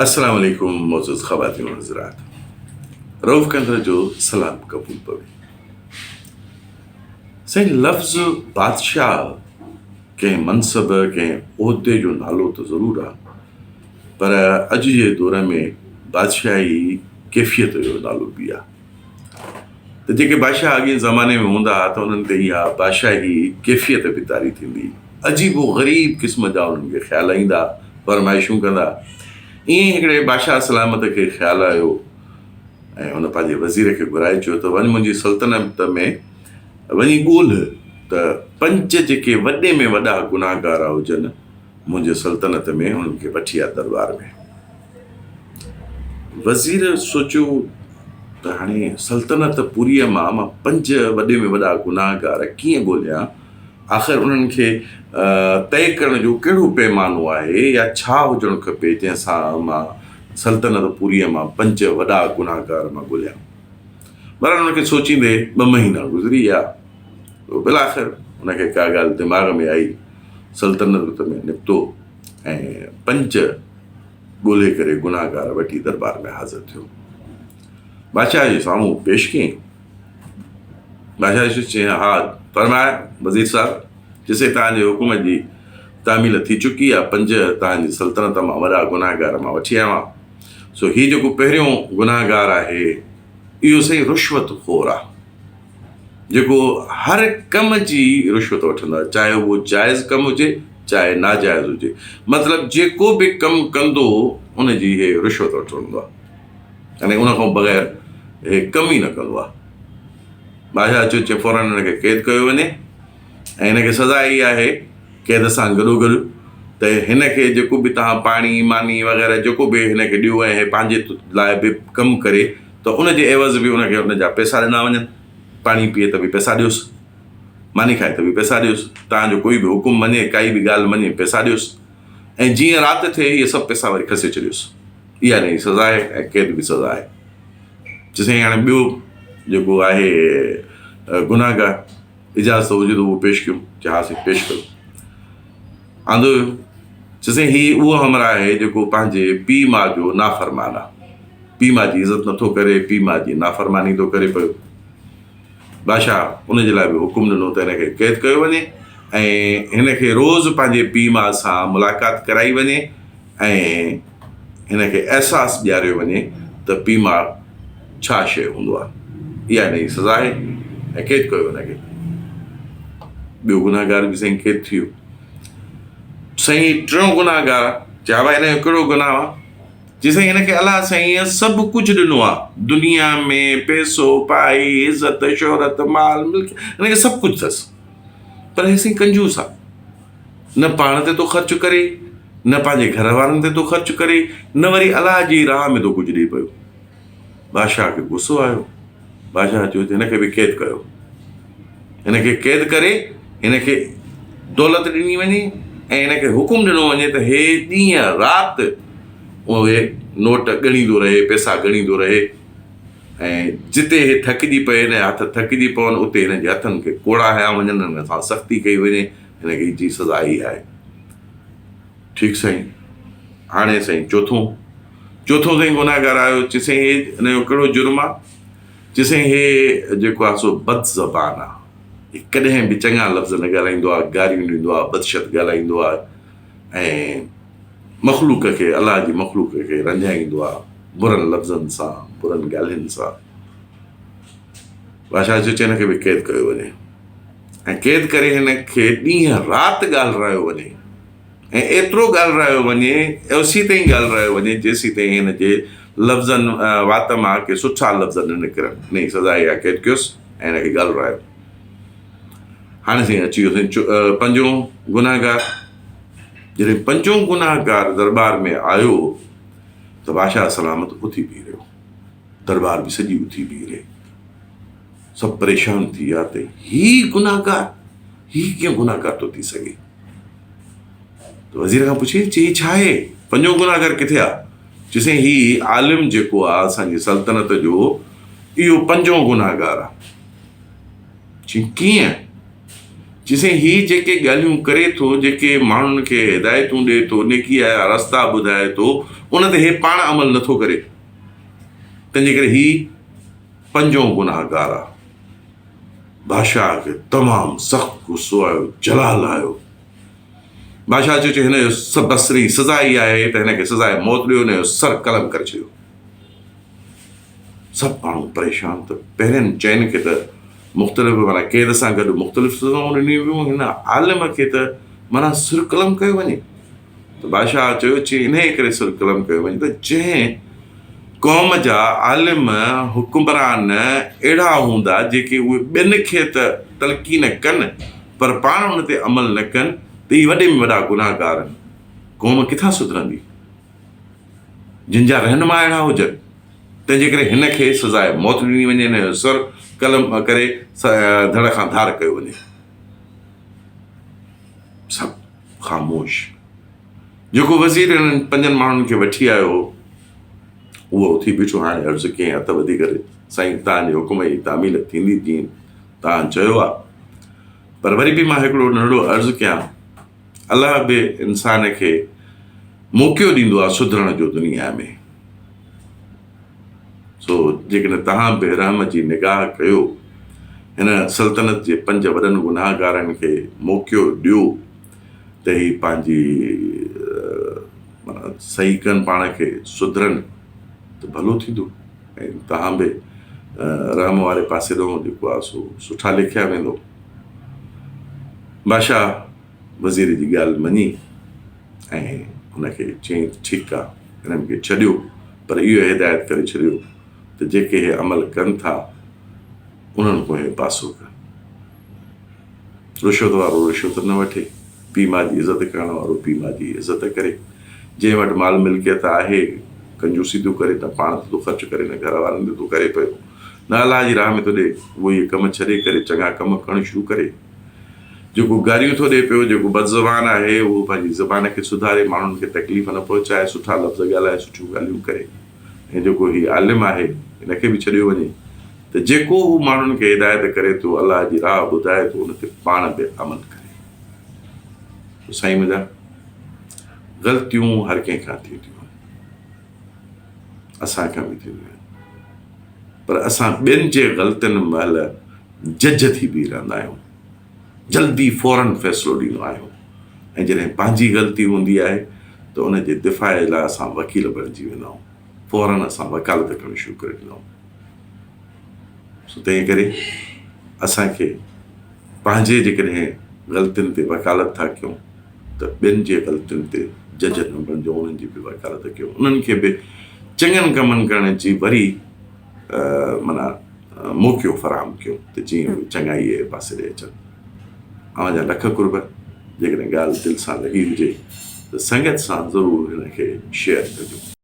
السلام عليڪم معزز خواتين و حضرات رئوف ڪنڌر جو سلام قبول پوي سائين لفظ بادشاهه ڪنهن منصب ڪنهن عهدي جو نالو ته ضرور آ پر اڄ جي دور ۾ بادشاهي ڪيفيت جو نالو به آ ته جيڪي بادشاهه اڳئين زماني ۾ هوندا ها ته انهن تي اها بادشاهي ڪيفيت به طاري ٿيندي. عجيب و غريب قسم جا انهن کي خيال ايندا، فرمائشون ڪندا. ائين ئي هڪڙي بادشاهه سلامت کي خيال آيو ۽ هن پنهنجي وزير کي گهرائي چيو ته وڃ منهنجي سلطنت ۾ وڃي ڳولهه ته پنج جيڪي وڏي ۾ وڏا گناهگار هجن منهنجي سلطنت ۾ انهن کي وٺي آ درٻار ۾. وزير سوچيو ته هاڻي سلطنت پوريء مان مان پنج وڏي ۾ وڏا گناهگار ڪيئن ڳوليان؟ آخر انهن کي طئي ڪرڻ جو ڪهڙو پيمانو آهي يا ڇا هجڻ کپي جنهن سان مان سلطنت پوريء مان پنج وڏا گناهگار مان ڳوليان؟ بهرحال ان کي سوچيندي ٻه مهينا گذري ويا. بالاخر ان کي ڪا ڳالهه دماغ ۾ آئي، سلطنت ۾ نڪتو ۽ پنج ڳولي ڪري گناهگار وٺي درٻار ۾ حاضر ٿيو. بادشاهه جي سامهون پيش ڪيائين. بادشاهه چيس، ها فرماء وزير صاحب، جيسين توهان جي حڪم جي تعميل ٿي چڪي آهي، پنج توهان جي سلطنت مان وڏا گناهگار مان وٺي آيو آهيان. سو هي جيڪو پهريون گناهگار آهي، اهو سائين رشوت خور آهي. جيڪو هر ڪم جي رشوت وٺندو آهي چاهي اهو جائز ڪم هجي چاهي ناجائز هجي مطلب جيڪو به ڪم ڪندو ان جي هي رشوت وٺندو آهي يعني ان کان بغير هي ڪم ئي نه ڪندو آهي. بادشاهه چيو چي فورن هن کي قيد ڪيو وڃي ۽ هن کي سزا هي آهي قيد سان گڏو گڏ ته هن کي جيڪو به توهان پاڻي ماني وغيره جيڪو به هن کي ڏيو ۽ هي پنهنجي لاء به ڪم ڪري ته ان جي عيوض به ان کي ان جا پئسا ڏنا وڃن، پاڻي پيئي ته به پئسا ڏيوس، ماني کائي ته به پئسا ڏيوس، توهان جو ڪوئي به حڪم مڃي، ڪائي به ڳالهه مڃي پئسا ڏيوس ۽ جيئن رات ٿئي اهي سڀ پئسا وري کسي ڇڏيوس. اها هن جي سزا آهي ۽ قيد به سزا آهي. چي سائين هاڻي ٻيو جيڪو آهي گنهگار اجازت هجي ته اهو پيش ڪيون. چي ها سائين پيش ڪيو. آندو ويو. چي سائين هي اهو همراهه آهي جيڪو پنهنجي پيء ماء جو نافرمان آهي. پيء ماء جي عزت نٿو ڪري، پيء ماء جي نافرماني ٿو ڪري پيو. بادشاهه ان جي لاء به حڪم ڏنو ته هن کي قيد ڪيو وڃي ۽ هن کي روز پنهنجي پيء ماء سان ملاقات ڪرائي وڃي ۽ هن کي احساس ڏياريو وڃي ته پيء ماء ڇا شيء هوندو آهي. اها هن جي سزا آهي ۽ قيد ڪيو هن کي. ٻيو گنهگار به سائين قيد ٿي ويو. سائين ٽيون گنهگار چيا ڀائي هن جو ڪهڙو گناهه آهي؟ چي سائين هن کي الله سائينء سڀ ڪجهه ڏنو آ، دنيا ۾ پئسو، پائي، عزت، شهرت، مال، ملڪيت، هن کي سڀ ڪجهه اٿس پر هي سائين ڪنجوس آ، نه پاڻ تي ٿو خرچ ڪري، نه پنهنجي گهر وارن تي ٿو خرچ ڪري، نه وري الله جي راهه ۾ ٿو ڪجهه ڏئي پيو. بادشاهه کي غصو آيو. بادشاهه چيو ته هن کي به قيد ڪيو. هن کي قيد ڪري هن کي دولت ڏني وڃي ۽ هن کي حڪم ڏنو وڃي ته هي ڏينهن رات اهي نوٽ ڳڻيندو رهي، پئسا ڳڻيندو رهي ۽ جتي هي ٿڪجي پئي، هن جا هٿ ٿڪجي پون، اتي هن جي هٿن کي ڪوڙا هنيا وڃن، هن سان سختي ڪئي وڃي، هن کي جي سزا هي آهي. ٺيڪ سائين. هاڻي سائين چوٿون چوٿون سائين گناهگار آيو چي سائين هي ان جو ڪهڙو جرم آ؟ چي سائين هي جيڪو آ سو بد زبان آ. هي ڪڏهن به چڱا لفظ نه ڳالهائيندو آ، گاريون ڏيندو آ، بدشد ڳالهائيندو آ ۽ مخلوق کي الله جي مخلوق کي رنجائيندو آ برن لفظن سان، برن ڳالهين سان. بادشاهه چيو چي هن کي به قيد ڪيو وڃي ۽ قيد ڪري هن کي ڏينهن رات ڳالهرايو وڃي. ۽ ايترو ڳالهرايو وڃي، اوسيتائين ڳالهرايو وڃي، جيسيتائين هن جي لفظن وات مان ڪي سٺا لفظ نه نڪرن. انهيء سزا اها قيد ڪيس ۽ هن کي ڳالهرايو. هاڻي سائين اچي ويو سائين پنجون گنهگار. جڏهن پنجون گنهگار درٻار ۾ آيو ته بادشاهه سلامت اٿي بيهي رهيو. درٻار به سڄي اٿي بيهي رهي. سڀ پريشان ٿي ويا ته هي گنهگار، هي ڪيئن گنهگار ٿو ٿي سگهي؟ ته وزير کان پڇي چي هي ڇا آهي؟ پنجون گنهگار ڪٿي آ؟ چي سائين هي عالم جيڪو آ اسان جي سلطنت جو اهو پنجون گنهگار آ. چي ڪيئن؟ چي سائين هي جيڪي ڳالهيون ڪري ٿو، جيڪي ماڻهن کي هدايتون ڏئي ٿو، نيڪيء جا رستا ٻڌائي ٿو، ان تي هي پاڻ عمل نه ٿو ڪري، تنهن جي ڪري هي پنجون گناهگار آ. بادشاهه کي تمام سخت غصو آيو، جلال آيو. بادشاهه چيو، چي هن جو بسري سزا ئي آهي ته هن کي سزاء موت ڏيو، هن جو سر قلم ڪري ڇڏيو. سڀ ماڻهو پريشان ته پهرين چئن کي ته مختلف معنيٰ قيد سان گڏ مختلف سزائون ڏنيون ويون هن عالم کي ته معنيٰ سر قلم ڪيو وڃي ته بادشاهه چيو چي انهيء ڪري سر قلم ڪيو وڃي ته جنهن قوم جا عالم حڪمران اهڙا هوندا جيڪي اهي ٻين کي ته تلقين ڪن پر پاڻ ان تي عمل نه ڪن ته اهي وڏي ۾ وڏا گناهگار آهن قوم ڪٿان سڌرندي جن جا رهنما اهڙا هجن، تنهن جي ڪري هن کي سزاء موت ڏني وڃي، هن جو سر قلم ڪري ڌڙ کان ڌار ڪيو وڃي. سڀ خاموش. جيڪو وزير انهن پنجن ماڻهن کي وٺي آيو هو، اهو اٿي بيٺو. هاڻي عرض ڪيائين هٿ ٻڌي ڪري، سائين توهان جي حڪم جي تعميل ٿيندي جيئن توهان چيو آهي، پر وري به مان هڪڙو ننڍڙو عرض ڪيان. الله به انسان کي موقعو ڏيندو آهي سڌرڻ جو دنيا ۾، سو جيڪڏهن توهان به رحم جي نگاهه ڪيو، هن سلطنت جي پنج وڏن گناهگارن کي موقعو ڏيو ته هي پنهنجي معنيٰ صحيح ڪن پاڻ کي، سڌرن ته ڀلو ٿيندو ۽ توهان به رحم واري پاسي ڏانهن جيڪو آهي سو سٺا ليکيا ويندو. بادشاهه وزير جي ڳالهه مڃي ۽ هن کي چيائين ته ٺيڪ آ، هنن کي ڇڏيو پر اهو هدايت ڪري ڇڏيو ته جيڪي هي عمل ڪن ٿا انهن کان هي پاسو ڪن. رشوت وارو رشوت نه وٺي، پيء ماء جي عزت ڪرڻ وارو پيء ماء جي عزت ڪري، جنهن وٽ مال ملڪيت آهي ڪنجوسي ٿو ڪري نه پاڻ تي ٿو خرچ ڪري نه گهر وارن تي ٿو ڪري پيو نه الله جي راهه ۾ ٿو ڏي، اهو اهي ڪم ڇڏي ڪري چڱا ڪم ڪرڻ شروع ڪري. جيڪو گاريون ٿو ڏئي پيو، جيڪو بدزبان آهي، اهو پنهنجي زبان کي سڌاري، ماڻهن کي تڪليف نه پهچائي، سٺا لفظ ڳالهائي، سٺيون ڳالهيون ڪري ۽ جيڪو هي عالم آهي، هن کي به ڇڏيو وڃي ته جيڪو هو ماڻهن کي هدايت ڪري ٿو، الله جي راهه ٻڌائي ٿو، ان تي پاڻ به عمل ڪري. تو سائين منهنجا، غلطيون هر ڪنهن کان ٿينديون آهن. اسان کان به ٿينديون آهن. پر اسان ٻين جي غلطين مهل جج ٿي بيهي رهندا آهيون، جلدي فورن فيصلو ڏيندا آهيون ۽ جڏهن پنهنجي غلطي هوندي آهي ته ان جي دفاع لاء اسان وڪيل بڻجي ويندا آهيون، فورن اسان وڪالت ڪرڻ شروع ڪري ڏيندا آهيون. سو تنهن ڪري اسان کي پنهنجي جيڪڏهن غلطين تي وڪالت ٿا ڪيون ته ٻين جي غلطين تي جج نه بڻجو، انهن جي به وڪالت ڪيو، انهن کي به چڱن ڪمن ڪرڻ جي وري معنيٰ موقعو فراهم ڪيو ته جيئن اهي چڱائيء جي پاسي ڏي اچن. اوهان جا لک قرب. جيڪڏهن ڳالهه دل سان لڳي هجي ته سنگت سان ضرور هن کي شيئر ڪجو.